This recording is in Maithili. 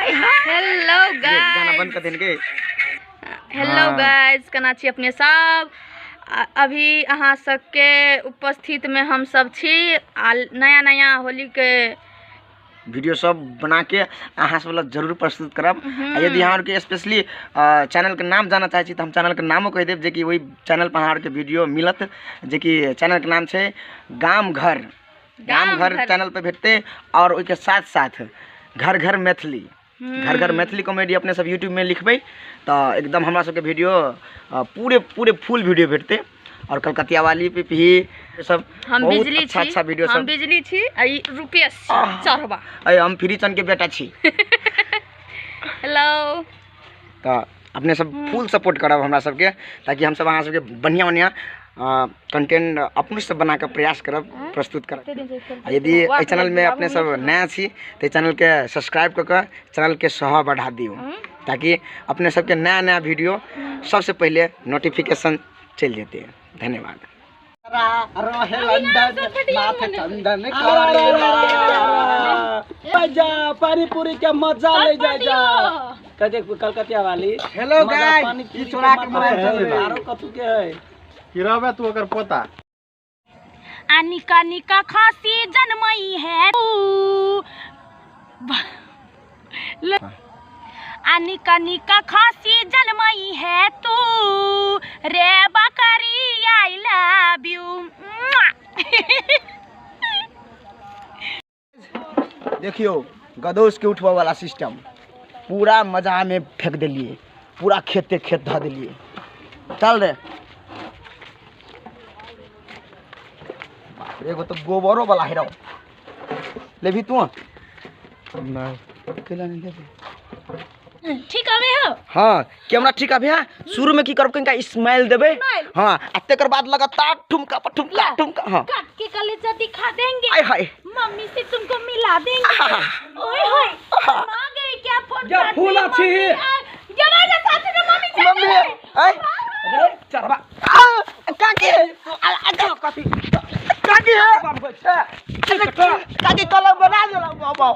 हेलो गाना गाइस, बंद कर देन के। हेलो हाँ। गाइस, केना छी अपने सब? अभी अहाँ सबके उपस्थित में हम सब छी आ नया नया होली के वीडियो सब बना के अहाँ सब लग जरूर प्रस्तुत करब। आ यदि अहाँ आरके स्पेशली चैनल के नाम जाना चाहै छी तऽ हम चैनल के नामो कहि देब, जेकि ओहि चैनल पर अहाँ आरके वीडियो मिलत, जेकि चैनल के नाम छै गाम घर। गाम घर घर। चैनल पर भेटतै। और ओहिके साथ साथ घर घर मैथिली, घर घर मैथिली कॉमेडी अपने सब यूट्यूब में लिखबै तऽ एकदम हमरा सबके वीडियो पूरे पूरे फुल वीडियो भेटतै। और कलकतिया वाली पिपही सब हम बहुत बिजली अच्छा छी, अच्छा वीडियो हम सब। बिजली छी आ ई रुपेश छी, आह। चढ़वा। अरे हम फ्री चंद के बेटा छी। हेलो। तऽ अपने सब फुल सपोर्ट करब हमरा सबके, ताकि हमसब अहाँ सबके बढ़िआँ बढ़िआँ कंटेंट अपनो से बना के प्रयास करब प्रस्तुत करब। आ यदि एहि चैनलमे अपने सब नया छी तऽ एहि चैनलके सब्सक्राइब कऽ कऽ चैनलके सह बढ़ा दियौ, ताकि अपने सबके नया नया वीडियो सबसे पहिले नोटिफिकेशन चलि जेतै। धन्यवाद। रहे लंदन माथे चंदन करेला। जा पानी पूरी के मजा ले जा जा कहे कलकतिया वाली। हेलो मजा गाइस, पानी ई पूरी चोरा के के मजा मोबाइल है, चलेला। आरो कथू के है की रहबे तू ओकर पोता। आ निका निका खांसी जनमई है तू। आ निका निका खांसी जनमई है तू रे बकरी, I love you. देखियौ गदौस के उठबऽ वाला सिस्टम पूरा मजा में फेंक देलिए, पूरा खेते खेत धऽ देलिए। चल रे बाप रे, एगो तो गोबरो वाला है रौ। लेबही तू? नहीं। केला नहीं लेबही? ठीक हवे हो। हाँ कैमरा ठीक अभी है। शुरू में की करब, कनिका स्माइल देबै। हाँ, आ तेकर बाद लगातार ठुमका पर ठुमका ठुमका। हाँ, काट के कलेजा दिखा देंगे। आय हाय, मम्मी से तुमको मिला देंगे। ओए होए, आ गई क्या फोन जा, काट फूल दी अच्छी। मम्मी? आ, जब आ जा साथ में मम्मी चल मम्मी गई। आय रे चढ़वा। आ, काकी आ, आ, कथी काकी है बनबै छै? काकी कलम बना देला बाबा।